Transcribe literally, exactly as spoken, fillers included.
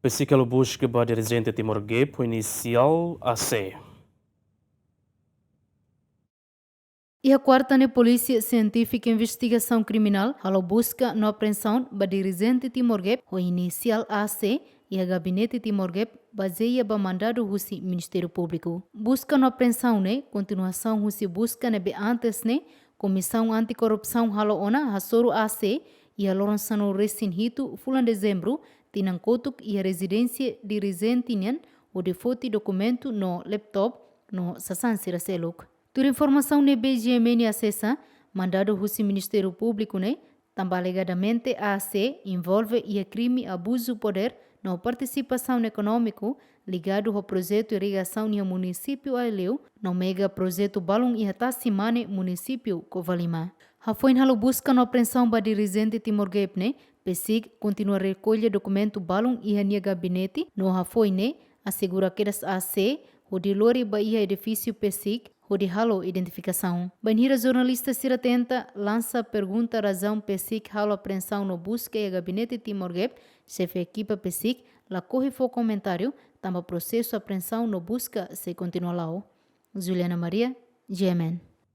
PCIC halo buska ba dirijente Timor Gap ho inisiál A C. Iha kuarta ne'e, Polísia Sientífika Investigasaun Kriminál halo buska no apreensaun ba dirijente Timor Gap ho inisiál A C iha gabinete Timor Gap, bazeia ba mandadu husi Ministériu Públiku. Buska no apreensaun ne'e kontinuasaun husi buska ne'ebé antes ne'e Komisaun Anti-Korrupsaun halo ona hasoru A C iha loron sanulu resin hitu fulan Dezembru tinan kotuk iha rezidénsia dirijente nian, hodi foti dokumentu no laptop no sasán sira seluk. Tuir informasaun ne'ebé GMN asesa, mandadu husi Ministériu Públiku ne'e tanba alegadamente A C envolve iha krime abuzu podér no partisipasaun ekonómiku ligadu ho projetu irrigasaun iha munisípiu Aileu no mega projetu balun iha tasi mane, munisípiu Covalima. Hafoin halo buska no apreensaun ba dirijente Timor Gap ne'e, PCIC kontinua rekolla dokumentu balun iha nia gabinete no hafoin ne'e asegura kedas A C hodi lori ba iha edifísiu PCIC hodi halo identifikasaun. Bainhira jornalista sira tenta lansa pergunta razaun PCIC halo apreensaun no buska iha gabinete Timor Gap, xefe ekipa PCIC lakohi fó komentáriu tanba prosesu apreensaun no buska sei kontinua la'o. Juliana Maria, GMN.